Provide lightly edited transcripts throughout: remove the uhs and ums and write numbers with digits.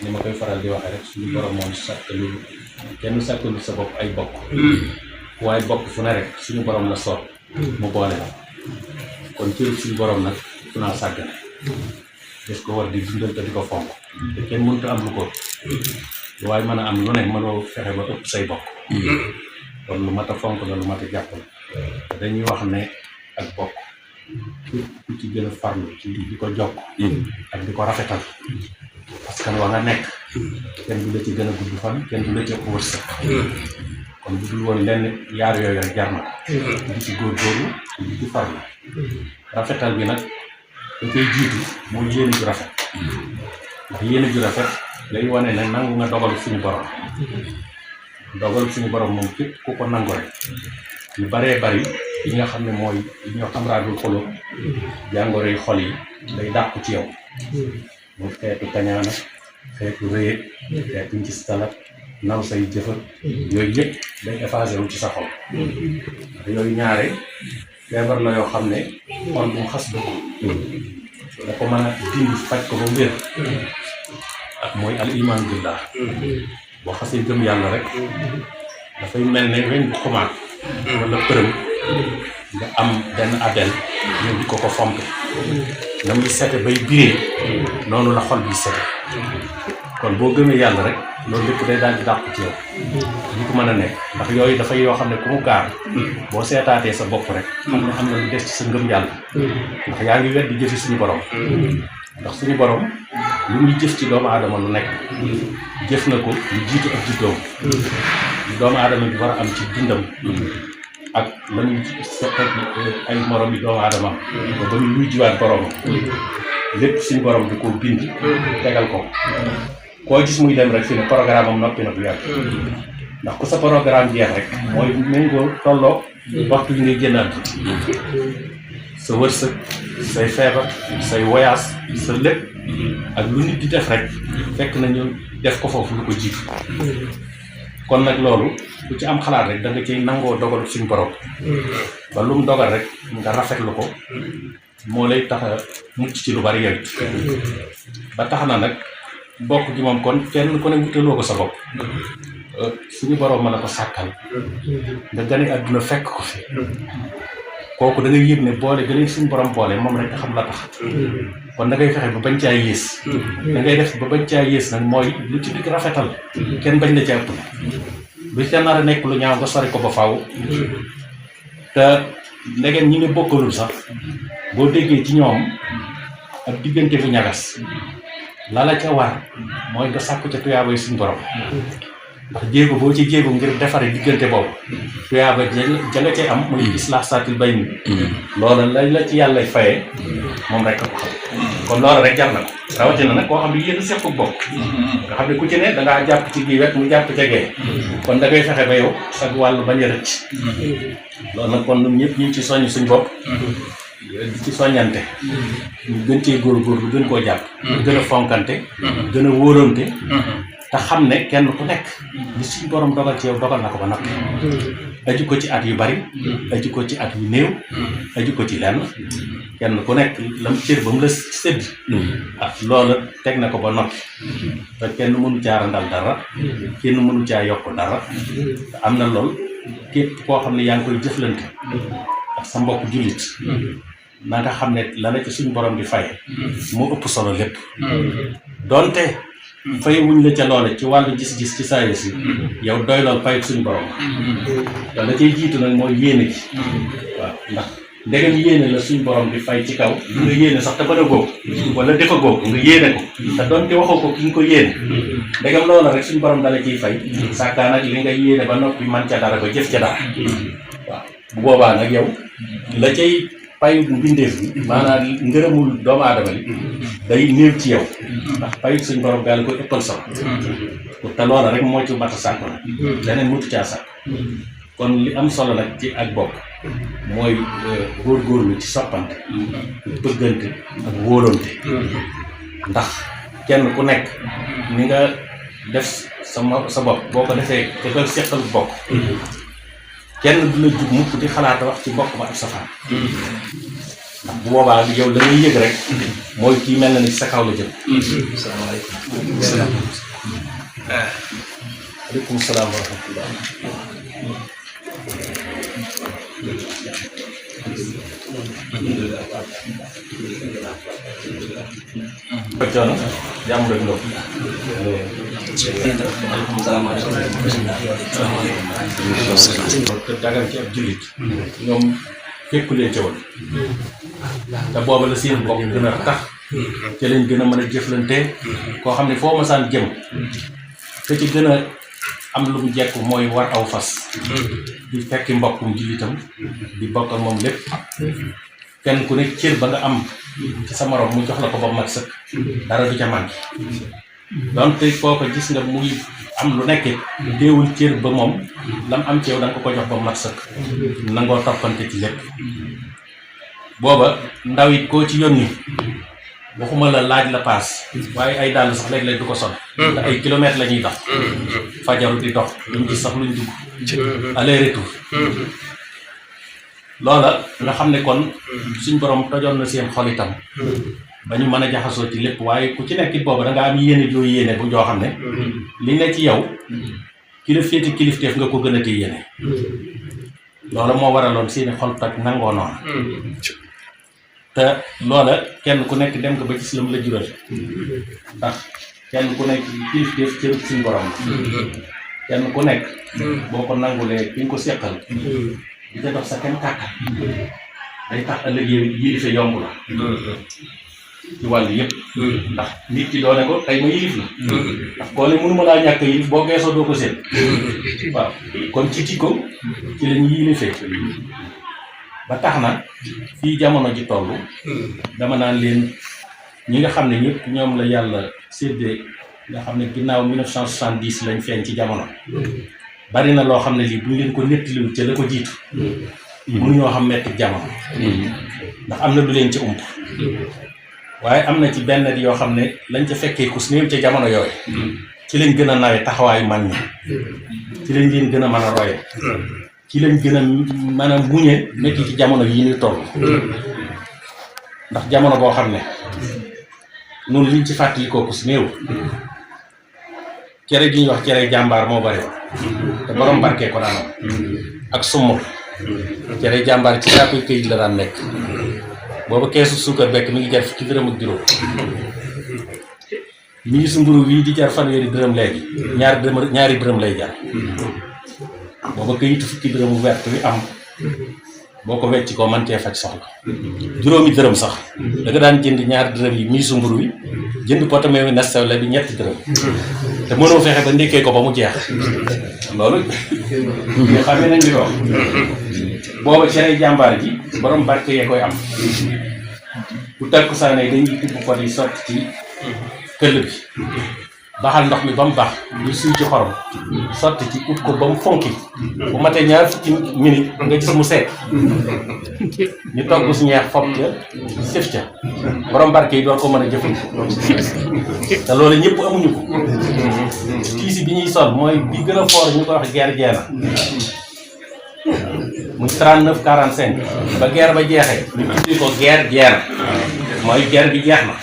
ni ma koy faral di waxee rek suñu borom moom sàkkalu kenn sàkkalu sa bopp ay bokk waaye bokk fu ne rek suñu borom la soob mu boole la kon cëru suñu borom nag fu naa sàggane des ko war di dundal te di ko fonk te kenn mënut a am lu ko waaye mën a am lu ne mënoo fexe ba ëpp say bokk kon lu mat a fonk la lu mat a jàpp la dañuy wax ne ak bokk ku ci gën a farlu ci di ko jokk ak di ko rafetal parce que wa nga nekk kenn du la ci gën a gudd fan kenn du la ci ëpp wërsëg kon bu dul woon lenn yaar yooyu rek jar na di ci góorgóorlu di ci farlu rafetal bi nag da koy jiitu mooy yéene ju rafet ndax yéene ju rafet day wane ne nangu nga dogalu suñu borom moom képp ku ko nangu rek yu baree bari yi nga xam ne mooy li ñoo xam raadul xolo jàngoro yi xol yi day dàqu ci yow mu xeetu kañaana xeetu rëye xeetu ngistalat naw say jëfal yooyu yëpp day effacé wu ci sa xol ndax yooyu ñaare feebar la yoo xam ne xol bu mu xas dugg da ko mën a dindi faj ko ba mbir ak mooy al iman billah boo xasee gëm yàlla rek dafay mel ne weñ bu xumaat wala përëm nga am benn abel ñëw di ko fompe na muy sete bay biree noonu la xol bi sete kon boo gëmee yàlla rek loolu lépp day daal di dàqu ci yow li ko mën a nekk ndax yooyu dafay yoo xam ne ku mu gaar boo seetaatee sa bopp rek xam ne am na lu des ci sa ngëm yàlla ndax yaa ngi weddi jëfi suñu borom ndax suñu borom lu muy jëf ci doomu aadama lu nekk jëf na ko lu jiitu ak juddoom lu doomu aadama bi war a am ci dundam ak lañuy seqat ay morom yi doomu aadama ba ñu luy jiwaat borom lépp suñu borom di ko bind tegal ko koo gis muy dem rek fi ne programme am noppi na bu yàgg ndax ku sa programme jeex rek mooy méngoo tolloo waxtu yi ngay génnaat sa wërsëg say feebar say voyage sa lépp ak lu nit di def rek fekk na ñu def ko foofu lu ko jiitu kon nag loolu ku ci am xalaat rek da nga ciy nangoo dogal suñu borom ba lu mu dogal rek nga rafetlu ko moo lay tax a mucc ci lu bari yow ba tax na nag bokk gi moom kon kenn ku ne wutaloo ko sa bopp suñu borom mën a ko sàkkal nga gane àdduna fekk ko fi kooku da ngay yëg ne boole gën a suñu borom boole moom rek nga xam la tax kon da ngay fexe ba bañ caa yées da ngay def ba bañ caa yées nag mooy lu ci digg rafetal kenn bañ la ca ëpp lu ca nar a nekk lu ñaaw nga sori ko ba faaw te ndegeen ñi nga bokkalul sax boo déggee ci ñoom ak diggante bu ñagas la la ca war mooy nga sàkku ca tuyaabay suñu borom ndax jéego boo ci jéego ngir defare diggante boobu tuyaaba ja nga cee am muy islaax saatil bay ni loola lañ la ci yàlla fayee moom rek a ko xam kon loola rek jar na ko rawatina nag koo xam ne yéen seq bokk nga xam ne ku ci ne dangaa jàpp ci gii wet mu jàpp ca gee kon da ngay fexe ba yow sa wàllu bañ a rëcc loolu nag kon ñun ñëpp ñu ngi ci soññ suñ bopp di ci soññante ñu gën cee góorgóorlu gën koo jàpp gën a fonkante gën a wóorante te xam ne kenn ku nekk li suñu borom dogal ci yow dogal na ko ba noppi aju ko ci at yu bari aju ko ci at yu néew aju ko ci lenn kenn ku nekk lam cër ba mu la sëdd loola teg na ko ba noppi te kenn mënu caa randal dara kenn mënu caa yokk dara te am na lool képp koo xam ne yaa ngi koy jëflante ak sa mbokk jullit na nga xam ne la la ci suñu borom di faye moo ëpp solo lépp donte fay wuñ la ca loole ci wàllu gis-gis ci saa si yow doy lool fay suñu borom la cay jiitu nag mooy yéene gi waaw ndax ndegam yéene la suñu borom di fay ci kaw li nga yéene sax te bën a góob wala defa góob nga yéene ko te doonte waxoo ko ki nga ko yéene ndegam loola rek suñu borom dala ciy fay sàkkaa nag li nga yéene ba noppi man ca dara ba jëf ca dara waaw bu boobaa nag yow la cay payu mbindeef bi maanaam ngërëmul doomu aadama li day néew ci yow ndax payu suñ borom gaal koy ëppal solo te loola rek moo ci mat a sàkk nag leneen mutu caa sàkk kon li am solo nag ci ak bopp mooy góorgóorlu ci soppante bëggante ak wóolante ndax kenn ku nekk ni nga def sa bopp boo ko defee te ko seqal bokk kenn du la jug mukk di xalaat wax ci mbokk ma ab safaan ndax bu boobaa yow la ngay yëg rek mooy kii mel na ni sa kaw la jëm. aleykum salaam wa rahmatullah. coono jàmm rek loo te dagal ci ab jullit ñoom fekku leen ca woon te booba la seen bopp gën a tax ca lañ gën a mën a jëflante koo xam ne foo masaan jëm te ci gën a am lu mu jekk mooy war aw fas di fekki mbokkum jullitam di bokk ak moom lépp kenn ku nekk cër ba nga am ci sa morom mu jox la ko ba mat sëkk dara du ca manqué donte koo ko gis nga muy am lu nekk déewul cër ba moom lam am ci yow da nga ko jox ba mat sëkk nangoo toppante ci lépp booba ndaw it koo ci yónni waxuma la laaj la paas waaye ay dàll sax léeg-léeg du ko son te ay kilomètres la ñuy dox fajaru di dox luñ gis sax luñ dugg aller retour loola nga xam ne kon suñ borom tojoon na seen xol itam ba ñu mën a jaxasoo ci lépp waaye ku ci nekk it booba da nga am yéene joo yéene bu joo xam ne li ne ci yow ki la féeti kilifteef nga ko gën a téye yéene loola moo waraloon seeni xol toj nangoo noonu te loola kenn ku nekk dem ko ba gis la mu la jural ndax kenn ku nekk kilifteef cërub suñ borom kenn ku nekk boo ko nangulee ki nga ko seqal di ca dox sa kenn kàttan day tax ëllëg yow yilife yomb la ci wàll yëpp ndax nit ki doone ko tey ma yilif la ndax koo ne mënuma laa ñàkk yilif boo geesoo doo ko seen waaw kon ci jikko ci lañu yilifee ba tax na fii jamono ji toll dama naan leen ñi nga xam ne ñëpp ñoom la yàlla séddee nga xam ne ginnaaw 1970 lañ feeñ ci jamono bari na loo xam ne lii buñ leen ko nettaliwul ca la ko jiitu mënuñoo xam metti jamono ndax am na lu leen ci ump waaye am na ci benn yoo xam ne lañ ca fekkee ku néew ca jamono yooyu ci lañ gën a nawe taxawaayu man ñi ci lañ leen gën a mën a roye ci lañ gën a mën a muñe nekk ci jamono yi ñuy toll ndax jamono boo xam ne noonu liñ ci fàttali kooku si néew cere gi ñuy wax cere jàmbaar moo bari te borom barkee ko daan ak sumur cere jàmbaar ci saakuy këyit la daan nekk booba keesu suukar bekk mi ngi jar fukki dërëm ak juróom mii su mburu wii di jar fanweeri dërëm léegi ñaari dërëm lay jar booba këyitu fukki dërëm bu vert bi am boo ko wecc ko man cee faj soxla juróomi dërëm sax da nga daan jënd ñaari dërëm yi mii su mburu wi jënd potame wi Nestlé la bi ñetti dërëm te mënoo fexe ba ndekkee ko ba mu jeex loolu ñu xamee nañ li wax booba cere jàmbaar ji borom barke yee koy am bu takkusaanee dañuy tibb pot yi sotti ci këll bi baxal ndox mi ba mu baax ñu suy ci xorom sotti ci ut ko ba mu fonki bu matee ñaar fukki minute nga gis mu seet ñu togg su ñeex fob ca sëf ca borom barke yi door ko mën a jëfandikoo te loolu ñëpp amuñu ko kiisi bi ñuy sol mooy bi gën a fort ñu ko wax guerre jeena muy 39 45 ba guerre ba jeexee ñu tuddee ko guerre jeena mooy guerre bi jeex na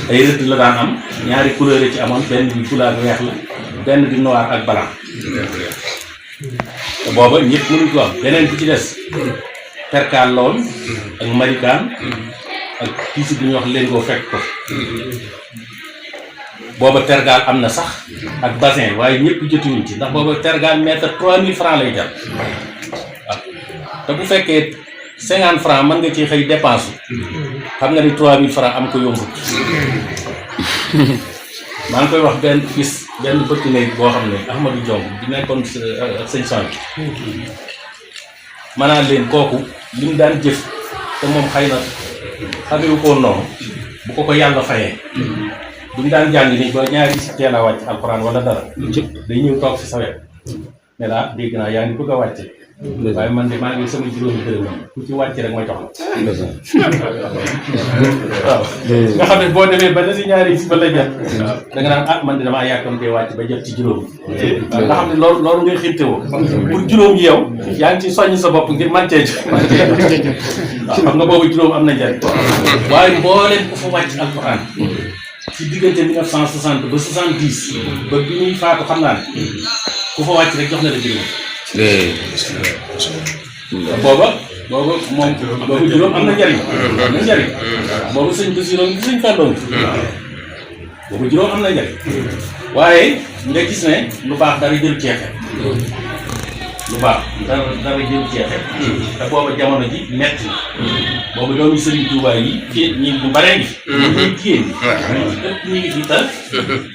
ay rëdd la daan am ñaari couleur yi ci amoon benn bi couleur weex la benn bi noir ak blanc te booba ñëpp mënuñ ko am beneen bi ci des perkaal lool ak marikaan ak kiisi bi ñuy wax léngoo fekk ko booba tergaal am na sax ak bassin waaye ñëpp jotuñu ci ndax booba tergaal mètre 3000 francs lay jar waaw te bu fekkee 50 francs mën nga ci xëy dépense xam nga ni 3000 francs am ko yombut maa ngi koy wax benn bis benn bëtt néeg boo xam ne Ahmadou Diong di nekkoon ak sëñ Soñ maanaam leen kooku li mu daan jëf te moom xëy na xamewu ko noonu bu ko yàlla fayee bu ñu daan jàng ni ba ñaari si teel a wàcc alxuraan wala dara day ñëw toog si sa wet ne la dégg naa yaa ngi bëgg a wàcce waaye man de maa ngi sama juróomi dërëm ku ci wàcce rek mooy jox la waaw nga xam ne boo demee ba na si ñaari si ba la jot da nga naan man de damaa yàkkamtee wàcc ba jot ci juróom nga xam ne loolu ngay xirtewoo pour juróom yi yow yaa ngi ci soññ sa bopp ngir man cee waaw xam nga boobu juróom am na njariñ waaye mbooleen ku fa wàcc alxuraan ci diggante 1960 ba 70 ba bi ñuy faatu xam naa ne ku fa wàcc rek jox na la juróom booba moom boobu juróom am na njariñ boobu sëñ Basiru gi sëñ Fallu boobu juróom am na njariñ waaye nga gis ne lu baax dara jël ceexe lu baax dara jël ceexe te booba jamono ji metti na boobu doomi Sëriñ Tuubaa yi fii ñi ñu baree ngi fi ñuy jigéen ñi ëpp ñu ngi fi te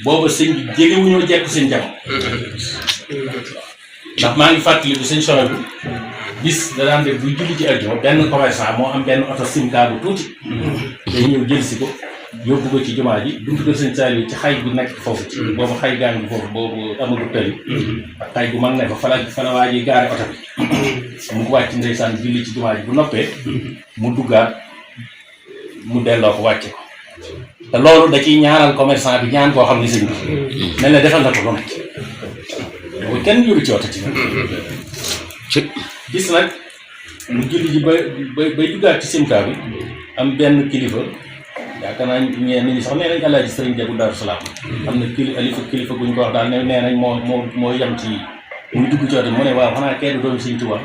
booba sëñ bi jegewuñoo jekk seen jamono ndax maa ngi fàttali bu sëñ Soxna bi bis da daan def buy julli ci àjjuma benn commerçant moo am benn oto simka bu tuuti day ñëw jël si ko yóbbu ko ci jumaa ji buntu kër sëñ Saliou ci xay bu nekk foofu ci boobu xay gaa ngi foofu boobu amagu tëri ak xay bu mag ne fa fala waa ji gaare oto bi mu ko wàcc ndeysaan julli ci jumaa ji bu noppee mu duggaat mu delloo ko wàcce ko te loolu da ciy ñaanal commerçant bi ñaan koo xam ne sëñ bi mel ne defal na ko lu nekk boobu kenn yóbbu ci oto ci gis nag mu julli ji bay duggaat ci simka bi am benn kilifa yaakaar naa ñeen nit ñi sax nee nañ Alaaji Sëriñ Jabu Daaru Salaam am na kilifa guñ ko wax daal nee nañ moo yem ci muy dugg ci oto mu ne waaw xanaa kenn doomu Sëriñ Tuubaa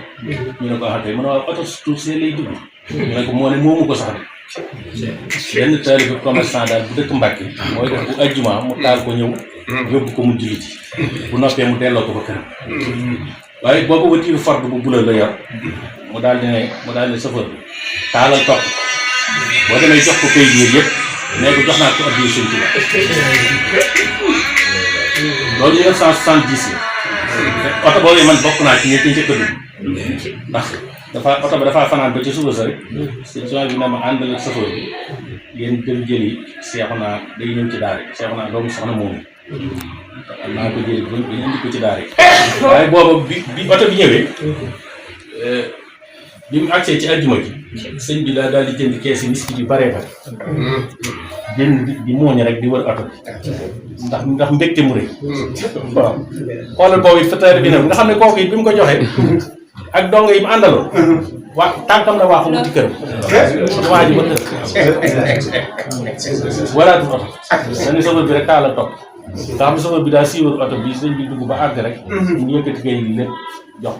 ñu ne ko wax mu ne waaw oto suuf see lay dugg ñu ne ko moo ne moomu ko sax de benn taalibe commerçant daal bu dëkk Mbàkke mooy def bu ajjuma mu taal ko ñëw yóbbu ko mu julli ci bu noppee mu delloo ko ba këram waaye boobu voiture Ford bu bula la yor mu daal di ne chauffeur bi taalal topp boo demee jox ko kayit yi yëpp nee ko jox naa ko addiya Sëñ Tuubaa loolu 1970 la oto boobu man bokk naa ci ñi ci njëkk a dugg ndax oto ba dafaa fanaan ba ci suba sa rek sëñ bi ne ma àndal ak chauffeur bi yéen dem jëli Seexuna day ñëw ci daara Seexuna doomu soxna moomu naa ko jëli ba ñu indi ko ci daara waaye booba bi oto bi ñëwee bi mu agsee ci àjjuma ji sëñ bi daal di jënd kees yi miskit yu baree bare jënd di mooñ rek di wër oto bi ndax mbégte mu rëy waaw xoolal boobu it fatar bi nag nga xam ne kooku it bi mu ko joxee ak dongo yi mu àndaloon tànkam la waaxu wuti këram waa ji ba tër waraatu oto dañu safar bi rek taal a topp nga xam ne safar bi daal siiwal oto bi sëñ bi dugg ba àgg rek mu yëkkati kay yi lépp jox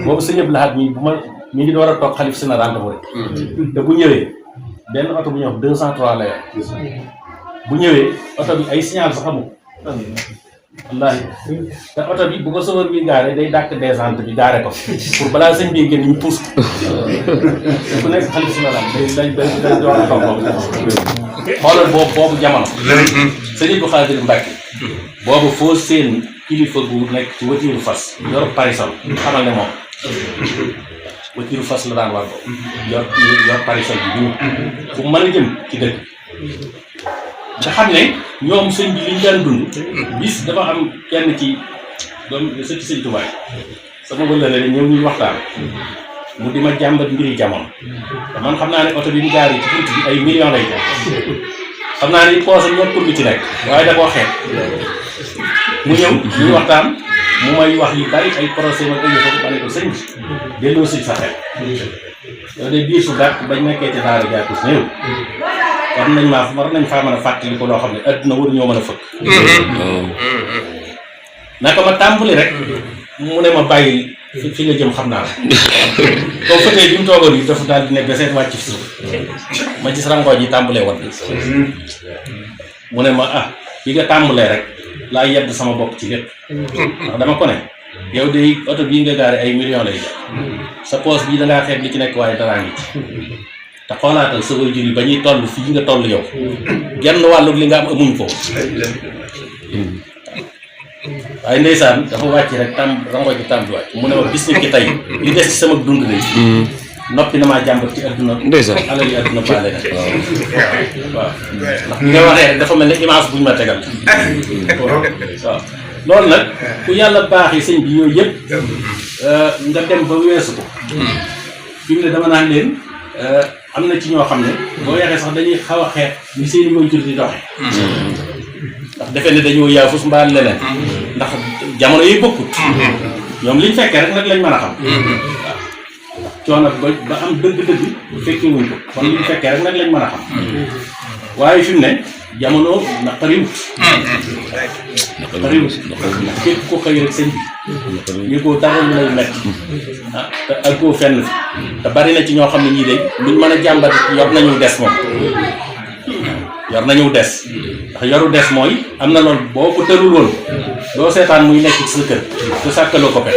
boobu sëñ Abdou Lahad mi mi ngi door a toog xalif général rek te bu ñëwee benn oto bu ñuy wax 203 la yor bu ñëwee oto bi ay signal sax amu wallaahi te oto bi bu ko sofër bi gaare day dàkk descente bi gaare ko pour balaa sëñ bi génn ñu pousse ko ku nekk xalif général day door a toog boobu xoolal boobu jamono sëñ Abdou Khadir Mbacke boobu foo seen kilifa gu nekk ci watiiru fas yor parisol xamal ne moom watiiru fas la daan war ko yor parisol bi ñu fu mën a jëm ci dëkk nga xam ne ñoom sëñ bi liñ daan dund bis dafa am kenn ci doom sëti sëñ Tuubaa sama wëllëre rek ñëw ñuy waxtaan mu di ma jàmbat mbiri jamono te man xam naa ne oto bi mu gaari ci bunt bi ay millions lay jar xam naa ne poosam ñëpp bi ci nekk waaye da koo xeet mu ñëw ñuy waxtaan mu may wax yu bari ay procès ma ëyë foofu ma ne ko sëñ bi delloo si sa xel yow de biir su gàtt bañ nekkee ci daara jaatus néew war nañ faa mën a fàttali ko loo xam ne adduna war ñoo mën a fëkk naka ma tàmbali rek mu ne ma bàyyi fi nga jëm xam naa la comme fëtee bi mu toogoon yi dafa daal di ne beseet wàcc fi suuf ma gis rangoo ji tàmbalee wat mu ne ma fi nga tàmbalee rek laa yedd sama bopp ci lépp ndax dama ko ne yow de oto bii nga gaare ay millions lay jar sa poos bii da ngaa xeeb li ci nekk waaye daraa ngi ci te xoolaatal sa waajur yi ba ñuy toll fii nga toll yow genn wàllu li nga am amuñ foofu waaye ndeysaan dafa wàcc rek rango ji tàmbi wàcc mu ne ma bis ni ki tey li des ci sama dund de noppi na maa jàmbat ci adduna alal yi adduna baale na waaw ndax li nga waxee rek dafa mel ne image buñ ma tegal waaw loolu nag ku yàlla baaxee sëñ bi yooyu yëpp nga dem ba weesu ko fi mu ne dama naan leen am na ci ñoo xam ne boo yaxee sax dañuy xaw a xeet ni seeni waajur di doxe ndax defe ne dañoo yaafus mbaa leneen ndax jamono yi bokkut ñoom liñ fekkee rek nag lañ mën a xam coono ba am dëgg-dëgg fekke wuñ ko kon liñ fekkee rek nag lañ mën a xam waaye fi mu ne jamono naqariwut ndax képp ko xëy rek sëñ bi ñu ko dara lu lay metti te ak koo fenn fi te bari na ci ñoo xam ne ñii de luñ mën a jàmbat yor nañu des moom yor nañu des ndax yoru des mooy am na loolu boo ko tërul woon doo seetaan muy nekk ci sa kër te sàkkaloo ko pe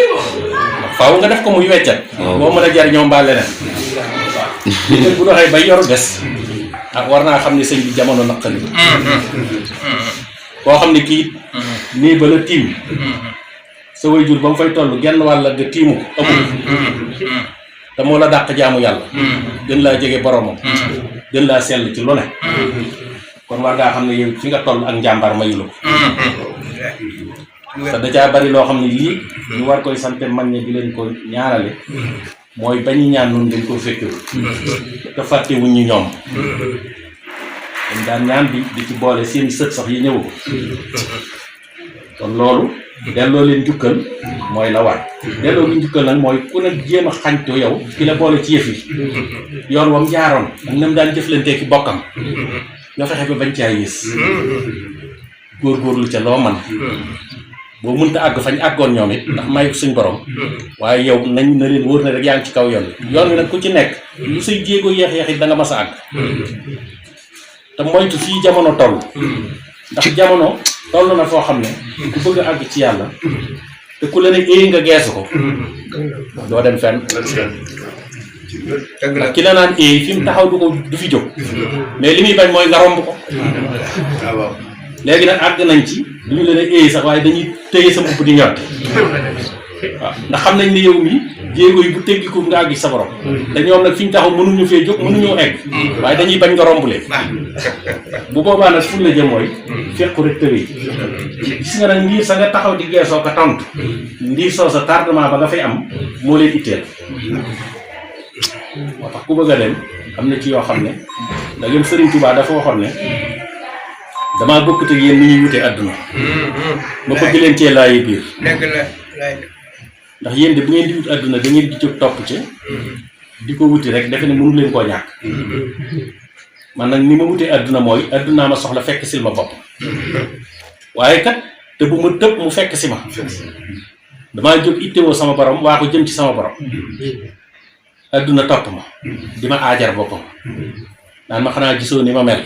faaw nga def ko muy weccat boo mën a jariñoo mbaa leneen waaw bu doxee bay yoru des war naa xam ne sëñ bi jamono naqari koo xam ne kii nii ba la tiim sa waajur ba mu fay toll genn wàll nga tiimu ko amul te moo la dàq jaamu yàlla gën laa jege boromam gën laa sell ci lu ne kon war ngaa xam ne yow fi nga toll ak njàmbaar mayu la ko te da caa bari loo xam ne lii ñu war koy sante mag ñi di leen ko ñaanale mooy bañu ñaan noonu dañ koo fekk te fàtte wuñ ñu ñoom dañ daan ñaan di ci boole seen sët sax yi ñëw kon loolu delloo leen njukkal mooy la war delloo leen njukkal nag mooy ku ne jéem a xañtu yow ki la boole ci yëf yi yoon wam jaaroon ak nam daan jëflantee ki bokkam nga fexe ba bañ caa yées góorgóorlu ca loo man boo mënta àgg fañ àggoon ñoom it ndax may suñ borom waaye yow nañ na leen wóor na rek yaa ngi ci kaw yoon wi nag ku ci nekk lu say jéego yeex it da nga mas a àgg te moytu fii jamono toll ndax jamono toll na foo xam ne ku bëgg a àgg ci yàlla te ku la ne nga geesu ko doo dem fenn ndax ki la naan fi mu taxaw du fi jóg mais li muy bañ mooy nga romb ko léegi nag àgg nañ ci duñu leen a sax waaye dañuy téye sa mbubb di ñott waaw ndax xam nañ ne yow mi jéego yi bu teggiku nga àgg ci sa borom te ñoom nag fi ñu taxaw mënuñu fee jóg mënuñoo egg waaye dañuy bañ nga romb leen bu boobaa nag fu la jëm mooy fekku rek tëwee gis nga nag ndiir sa nga taxaw di geesoo ko tontu ndiir soo sa tardement ba nga fay am moo leen itteel moo tax ku bëgg a dem am na ci yoo xam ne da ngeen Sëriñ Tuubaa dafa waxoon ne damaa bokkut ak yéen ni ñuy wute àdduna ma bëgg leen cee laayi biir ndax yéen de bu ngeen di wut àdduna da ngeen di jóg topp ci di ko wuti rek defe ne mënu leen koo ñàkk man nag ni ma wutee àdduna mooy àddunaa ma soxla fekk sil ma bopp waaye kat te bu ma tëb mu fekk si ma damaa jóg ittewoo sama borom waa ko jëm ci sama borom àdduna topp ma di ma aajar boppam naan ma xanaa gisoo ni ma mel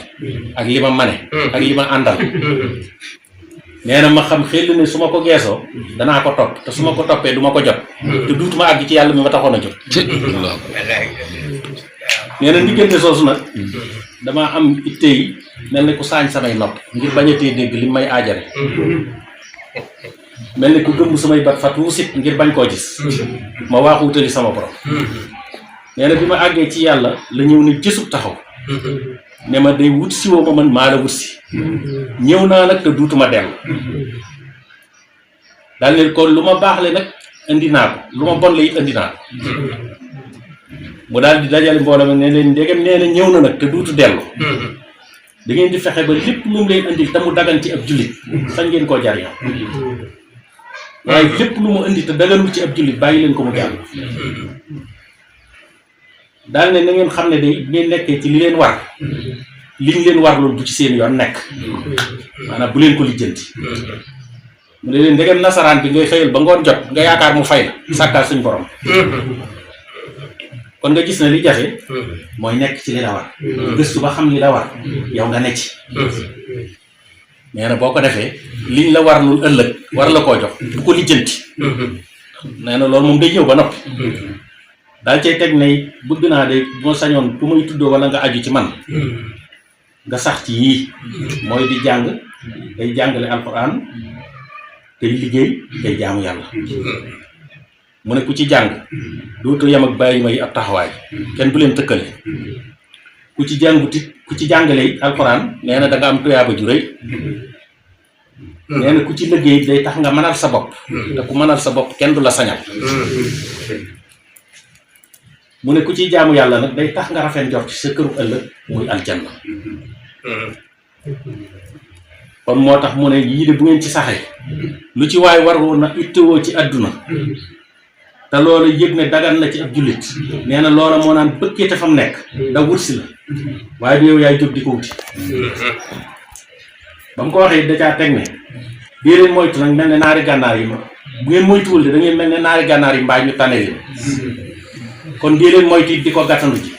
ak li ma mane ak li ma àndal nee na ma xam xel ne su ma ko geesoo danaa ko topp te su ma ko toppee du ma ko jot te duutuma àgg ci yàlla mi ma taxoon a jot nee na diggante soosu nag damaa am itte yi mel ni ku saañ samay nopp ngir bañ a tee dégg li may aajare mel ni ku gëmm samay bat fat wusit ngir bañ koo gis ma waaxu wutali sama borom nee na bi ma àggee ci yàlla la ñëw ne jësub taxaw ne ma day wut si woo ma man maa la wut si ñëw naa nag te duutuma dellu daal leen kon lu ma baax le nag indi naa ko lu ma bon le it indi naa ko mu daal di dajale mbooloo ma ne leen ndegem nee na ñëw na nag te duutu dellu da ngeen di fexe ba lépp lu mu leen indil te mu dagan ci ab jullit sañ ngeen koo jar yow waaye lépp lu mu indi te daganul ci ab jullit bàyyi leen ko mu jàll daal ne na ngeen xam ne day ngeen nekkee ci li leen war liñ leen war loolu bu ci seen yoon nekk maanaam bu leen ko lijjanti mu ne leen ndegem nasaraan bi ngay xëyal ba ngoon jot nga yaakaar mu fay la sàkkaal suñ borom kon nga gis na li jafe mooy nekk ci li la war gëstu ba xam li la war yow nga ne ci nee na boo ko defee liñ la war lul ëllëg war la koo jox bu ko lijjanti nee na loolu moom day ñëw ba noppi daal cay teg ne bëgg naa de moo sañoon ku may tuddoo wala nga aju ci man nga sax ci yii mooy di jàng day jàngale alxuraan tey liggéey tey jaamu yàlla mu ne ku ci jàng dootu yem ak bàyyi may ab taxawaay kenn bu leen tëkkale ku ci jàngutit ku ci jàngale alxuraan nee na da nga am tuyaaba ju rëy nee na ku ci liggéey day tax nga mënal sa bopp te ku mënal sa bopp kenn du la sañal mu ne ku ciy jaamu yàlla nag day tax nga rafet njort ci sa këru ëllëg muy aljanna kon moo tax mu ne yii de bu ngeen ci saxee lu ci waay war woon na ittewoo ci àdduna te loolu yëg ne dagan na ci ab jullit nee na loola moo naan bëkkee te fa mu nekk da wut si la waaye du yow yaay jóg di ko wuti ba mu ko waxee da caa teg ne bii leen moytu nag mel ne naari gànnaar yi ma bu ngeen moytuwul de da ngeen mel ne naari gànnaar yi mbaa ñu tane leen kon bii leen moytu it di ko gàttandu ji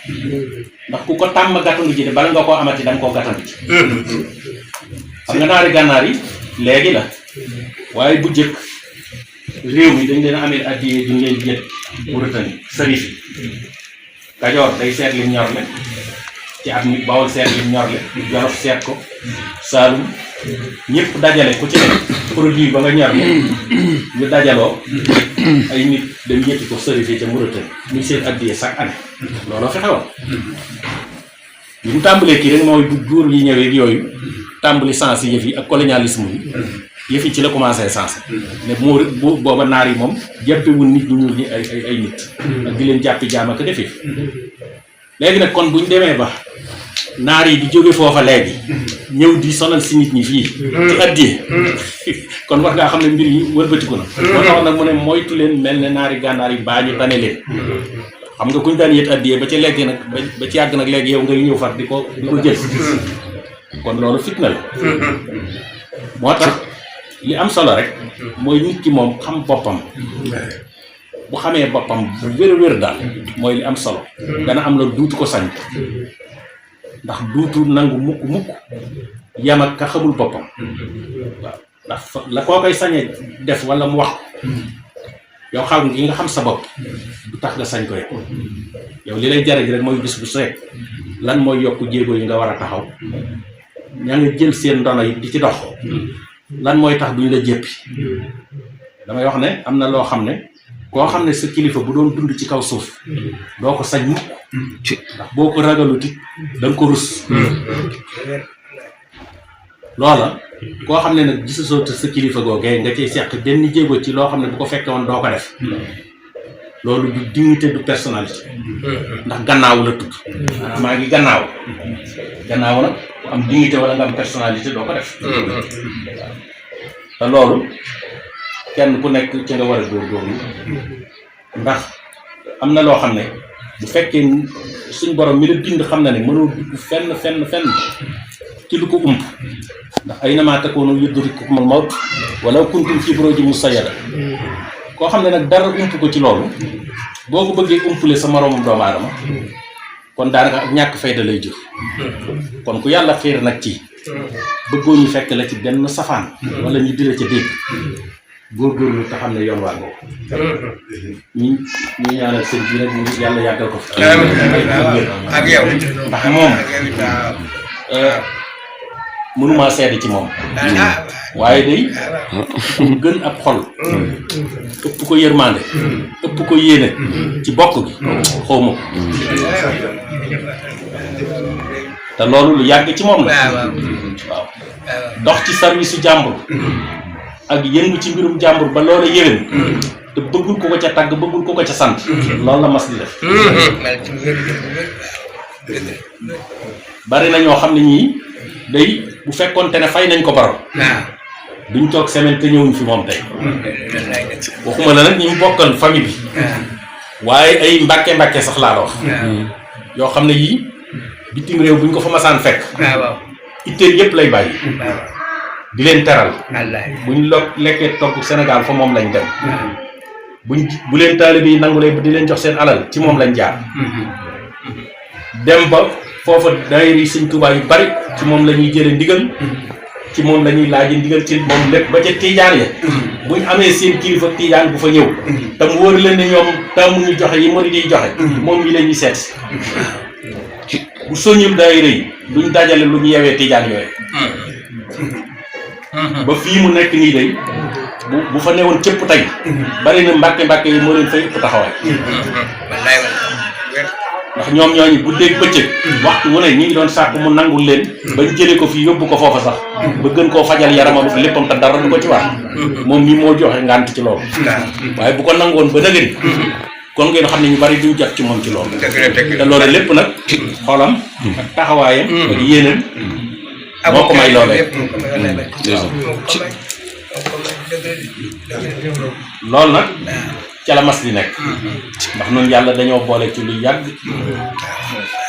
ndax ku ko tàmm gàttandu ji de bala nga koo amati da nga koo gàttandu ji xam nga naari gànnaar yi léegi la waaye bu jëkk réew mi dañ leen amee addiyee duñ leen jët Mauritanie sërif yi Kajoor day seet lim ñor le ci at mi Bawol seet lim ñor le Jolof seet ko Saalum ñëpp dajale ku ci ne produit ba nga ñor le ñu dajaloo ay nit dañ ñetti ko sërif yi ca Mauritanie muy seen addiyee chaque année looloo fi xewoon bi mu tàmbalee kii rek mooy bu góor yi ñëwee yooyu tàmbali sens yëf yi ak colonialisme yi yëf yi ci la commencé sens ne moo booba naar yi moom jàppewul nit ñu ñuul ñi ay nit ak di leen jàppi jaam ak defi léegi nag kon buñ demee ba naar yi di jóge foofa léegi ñëw di sonal si nit ñi fii ci addiyee kon wax ngaa xam ne mbir yi wëlbatiku na moo tax nag mu ne moytu leen mel ne naari gànnaar yi baa ñu tane leen xam nga kuñ daan yët addiyee ba ci léegi nag ba ci yàgg nag léegi yow ngay ñëw far di ko jël kon loolu fitna la moo tax li am solo rek mooy nit ki moom xam boppam bu xamee boppam bu wér daal mooy li am solo dana am la duutu ko sañ ndax duutu nangu mukk yam ak ka xamul boppam waaw ndax la koo koy sañee def wala mu wax yow xam gi nga xam sa bopp du tax nga sañ ko rek yow li lay jariñ rek mooy bis bu rek lan mooy yokk jéego yi nga war a taxaw ña nga jël seen ndono yi di ci dox lan mooy tax duñ la jéppi damay wax ne am na loo xam ne koo xam ne sa kilifa bu doon dund ci kaw suuf doo ko sañ mukk ndax boo ko ragalut it da nga ko rus loola koo xam ne nag gisasoo sa kilifa googee nga ciy seq benn jéego ci loo xam ne bu ko fekkee woon doo ko def loolu du dignité du personnalité ndax gannaaw la tudd maa ngi gannaaw nag ku am dignité wala nga am personnalité doo ko def te loolu kenn ku nekk ci nga war a góorgóorlu ndax am na loo xam ne bu fekkee suñ borom mi la bind xam na ne mënoo dugg fenn ci lu ko ump ndax ay namaa takoonu yudrikkumul mawt wala kuntum fii buruujin mushayyada koo xam ne nag dara ump ko ci loolu boo ko bëggee umpule sa moroomam doomu aadama kon daanaka ak ñàkk fayda lay jur kon ku yàlla xiir nag ci bëggoo ñu fekk la ci benn safaan wala ñu dila ca dégg góorgóorlu te xam ne yoon waa ngoo ñu ñaanal sëñ bi rek ñu yàlla yàggal ko fi ak yow ndax moom mënumaa seede ci moom waaye day mu gën ab xol ëpp ko yërmande ëpp ko yéene ci bokk gi xawma ko te loolu lu yàgg ci moom la waaw dox ci service su jàmbur ak yëngu ci mbirum jàmbur ba loola yéwén te bëggul ko ca tàgg bëggul ko ca sant loolu la mas di def bari na ñoo xam ne ñii day bu fekkoonte ne fay nañ ko borom duñ toog semaine te ñëwuñ fi moom tey waxuma la nag ñi mu bokkal famille bi waaye ay mbàkke sax laa la wax yoo xam ne yii bitim réew buñ ko fa masaan fekk itteel yëpp lay bàyyi di leen teral buñ lekkee togg Sénégal fa moom lañ dem bu leen taalibe yi nangulee di leen jox seen alal ci moom lañ jaar dem ba foofa daayira Sëñ Tuubaa yu bari ci moom la ñuy jële ndigal ci moom la ñuy laaj ndigal ci moom lépp ba ca tiijaan ya buñ amee seen kilifa tiijaan bu fa ñëw te mu wóor leen ne ñoom tàmmuñu joxe yi murid yi joxe moom yi la ñuy seet bu soññul daayira yi duñ dajale lu ñu yewee tiijaan yooyu ba fii mu nekk nii day bu fa newoon cëpp tey bari na mbàkke yi moo leen fay ëpp taxawaay ndax ñoom ñooñu bu dégg bëccëg waxtu wu ne ñi ngi doon sàkk mu nangul leen bañ jëlee ko fii yóbbu ko foofa sax ba gën koo fajal yaramam léppam te dara du ko ci wax moom mii moo joxe ngànt ci loolu waaye bu ko nangoon ba nëgëni kon ngeen xam ne ñu bari duñ jot ci moom ci loolu te loolu lépp nag xolam ak taxawaayam ak yéenam moo ko may loolee loolu nag ca la mas di nekk ndax noonu yàlla dañoo boole ci lu yàgg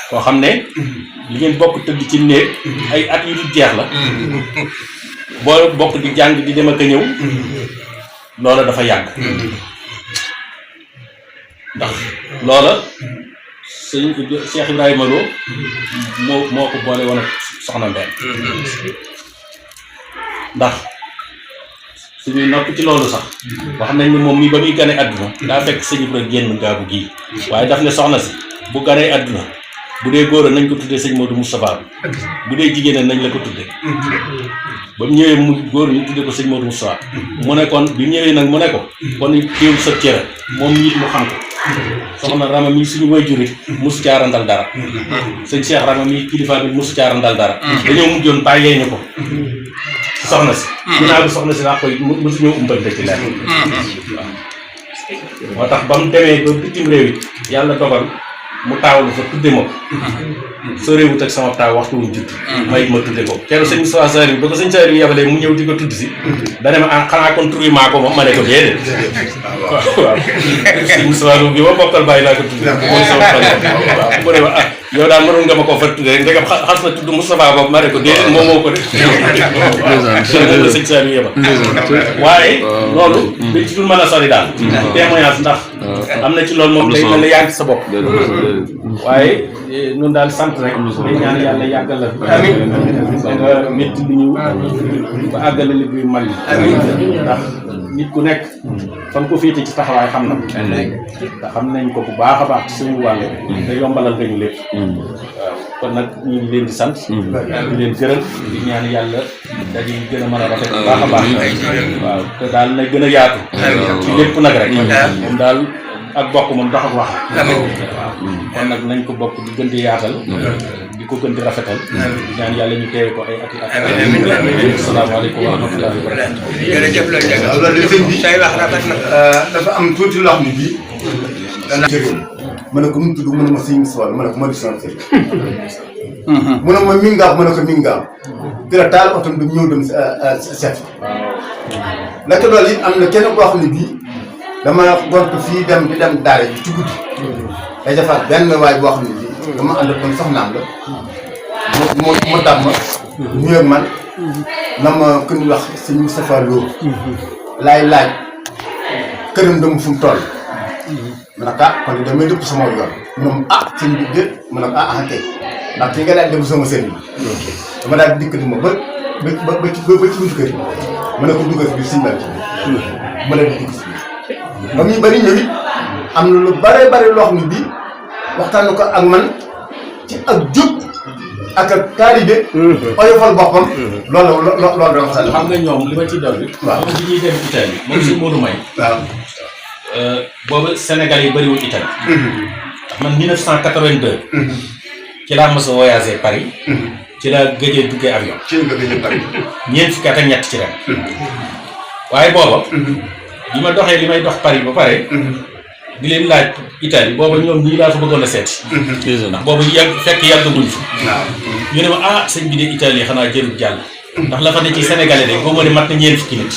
koo xam ne li ngeen bokk tëdd ci néeg ay at yu dul jeex la boo bokk di jàng di dem ak a ñëw loola dafa yàgg ndax loola sëñ Cheikh Ibrahima Lo moo ko boole woon ak soxna Mbène ndax suñuy nopp ci loolu sax wax nañ ne moom mii ba muy gane àdduna daa fekk sëñ Ibra génn gaabu gii waaye daf ne soxna si bu ganee àdduna bu dee góor nañ ko tuddee sëñ Modou Moustapha bu dee jigéen nañ la ko tuddee ba mu ñëwee mu góor ñu tuddee ko sëñ Modou Moustapha mu ne kon bi ñëwee nag mu ne ko kon teewul sa cere moom nit mu xam ko soxna Rama mii suñu waajur it mosu caarandal dara sëñ Cheikh Rama mii kilifa bi mosu caarandal dara dañoo mujjoon bàyyee ñu ko soxna si ginnaaw bi soxna si laa koy mosu ñëw umbante ci leer moo tax ba mu demee ba bitim réew it yàlla dogal mu taawlu fa tudde ma ko soo réewut ak sama taaw waxtu wuñ judd may ma tudde ko keroog sëñ Moussa Sari ba ko sëñ Sari yabalee mu ñëw di ko tudd si dane ma ah xanaa kon tur yi maa ko moom ma ne ko déedéet waaw sëñ Moussa bi ma bokkal bàyyi laa ko tudd mooy sama fan waaw mu ne ma ah yow daal mënoon nga ma koo fa tudde rek ndegam xas na tudd Moustapha boobu ma ne ko déedéet moom moo ko def moom la sëñ Sari yabal waaye loolu dañ ci dul mën a sori daal témoignage ndax am na ci loolu moom day mel ne yaa ngi sa bopp waaye ñun daal sant rek day ñaan yàlla yàggal la fi ba nga métti li ñu ba àggale li bi mal yi ndax nit ku nekk fa nga ko féete ci taxawaay xam na te xam nañ ko bu baax a baax ci suñu wàll te yombalal nga ñu lépp waaw kon nag ñu ngi leen di sant di leen gërëm di ñaan yàlla dañuy gën a mën a rafet bu baax a baax waaw te daal na gën a yaatu ci lépp nag rek moom daal ak bokk moom dox ak wax waaw kon nag nañ ko bokk di gën di yaatal di ko gën di rafetal di ñaan yàlla ñu teewe ko ay ati at asalaamaaleykum wa rahmatullahi wa barakatuh jërëjëf la loolu sëñ bi say wax rafet na dafa am tuuti loo xam ne bii dana jëriñ ma ne ko mu tudd mu ne ma sëñ Sow ma ne ko ma di son sëñ mu ne ma mingaam ma ne ko mingaam dina taal otom du ñëw dem seet la ko loolu it am na kenn koo xam ne bii dama gont fii dem di dem daara ji ci guddi day defaat benn waay boo xam ne bii dama ànd ak soxnaam la mu dab ma ñëw ak man na ma ku ñu wax sëñ Moustapha Lo laay laaj këram dama fu mu toll ma ne ah kon damay dëpp sama yoon mu ne ah sëñ bi déet ma ne ah kay ndax ki nga daal dem sama sëriñ dama daal dikk di ma ba ci buntu kër yi ma ne ko duggal si biir sëñ Bal ma ne dugg si biir ba muy bëri ñëw it am na lu bare loo xam ne bii waxtaan ko ak man ci ak jub ak ak taalibe oyofal boppam loolu da waxtaan xam nga ñoom li ma ci dolli waaw bi ñuy dem Italie moom si Modou May waaw boobu Sénégal yi bëriwul Italie ndax man 1982 ci laa mos a voyagé Paris ci laa gëjee duggee avion ci nga gëj a Paris ñeent fukki at ak ñett ci ren waaye booba bi ma doxee li may dox Paris ba pare di leen laaj Italie booba ñoom ñii laa fa bëggoon a seeti ndax boobu fekk yàggaguñ fi ñu ne ma ah sëñ bi de Italie xanaa jërul jàll ndax la fa ne ci Sénégalais de boo ma ne mat na ñeent fukki nit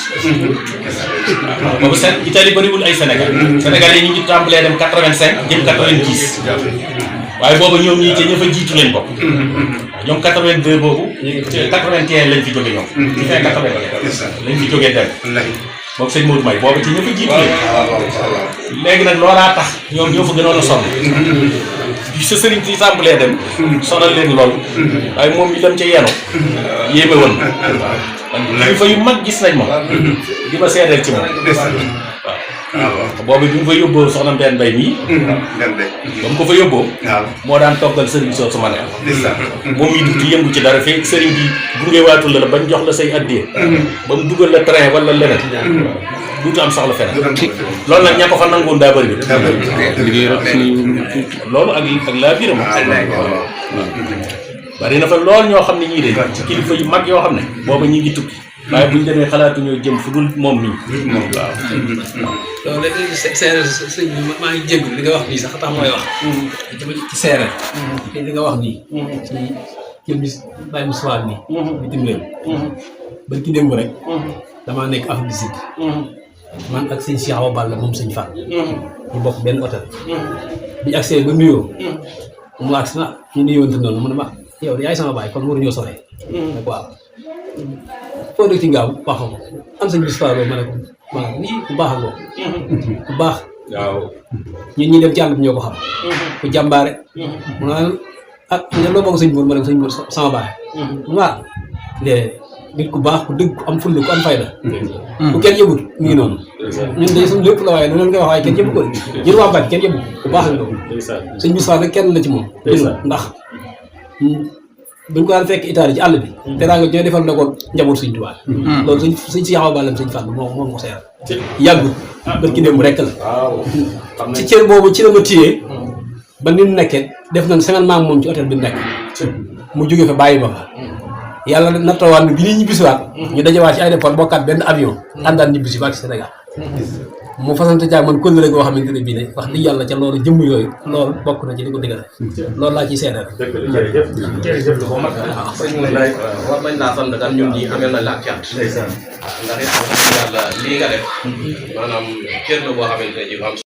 waaw boobu Italie bëriwul ay Sénégalais yi ñu ngi tàmbalee dem 85 jëm 90 waaye booba ñoom ñii ca ña fa jiitu leen bokk ñoom 82 boobu 81 lañ fi jóge ñoom ci fin 80 lañ fi jógee dem moom sëñ Modou May boobu ci ña fa jiitu leen léegi nag loolaa tax ñoom ñoo fa gënoon a sonn bi sa sëriñ ci tàmbalee dem sonal leen lool waaye moom mi dem ca yenu yéeme woon kilifa yu mag gis nañ ma di ma seedeel ci moom waaw boobu bi mu fa yóbboo soxna Mbène Mbaye mii ba mu ko fa yóbboo moo daan toggal sëriñ soo su ma ne moom mi du yëngu ci dara fekk sëriñ bi gunge waatul la bañ jox la say addee ba mu dugal la train wala leneen duutu am soxla feneen loolu nag ña ko fa nangoon daa bëri liggéey rek loolu ak laa biiram bari na fa lool ñoo xam ne ñii de ci kilifa yu mag yoo xam ne booba ñi ngi tukki waaye buñ demee xalaatuñoo jëm fu dul moom nii waaw loolu séeréer sëñ bi maa ngi jégalu li nga wax nii sax tax mooy wax ci séeréer li nga wax nii ci jëm bis bàyyi mu suwaat nii bitim réew ba ki démb rek damaa nekk Afrique du Sud man ak sëñ Cheikh Awa Balla moom sëñ Fall ñu bokk benn hôtel bi ñu agsee ba nuyoo mu agsi na ñu nuyoonte noonu mu ne ma yow yaay sama baay kon waruñoo sore nag waaw foo dëkk ci ngaaw wax ko am sëñ bis Fall ma ne ko lii ku baax a ngoo ku baax waaw ñun ñi dem ci àll bi ñoo ko xam ku jàmbaare mu naan ah ne loo bokk sëñ Mour ma ne ko sëñ Mour sama baay waaw léegi nit ku baax ku dëgg ku am fulla ku am fayda ku kenn yëgut mu ngi noonu ñun de suñu lépp la waaye noonu nga wax waaye kenn yëbu ko ñun waa Mbacke kenn yëbu ku baax la loolu sëñ bis Fall nag kenn la ci moom ndax buñ ko daan fekk Italie ci àll bi te daa nga ñooy defal na ko njaboot suñ tubaab loolu suñ si yaxaw bàllam suñ fànn moom ko seeral yàggut barki démb rek la ci cër boobu ci la ma téyee ba ni mu nekkee def nañ semaine maam moom ci hôtel bi mu nekk mu jógee fa bàyyi ma fa yàlla nattawaat bi ñuy ñibbisiwaat ñu dajewaat ci aéroport bokkaat benn avion àndaan ñibbisi waat ci Sénégal mu fasante jaag man kóllëre goo xamante ne bii ne wax dëgg yàlla ca loolu jëmm yooyu loolu bokk na ci li ko dëggal loolu laa ciy seedal jërëjëf lu ko mat sëñ Moulay war nañ laa sant daal ñun ñii amel nañ la ak cant ndax it wax dëgg yàlla lii nga def maanaam cër la boo xamante ne ji am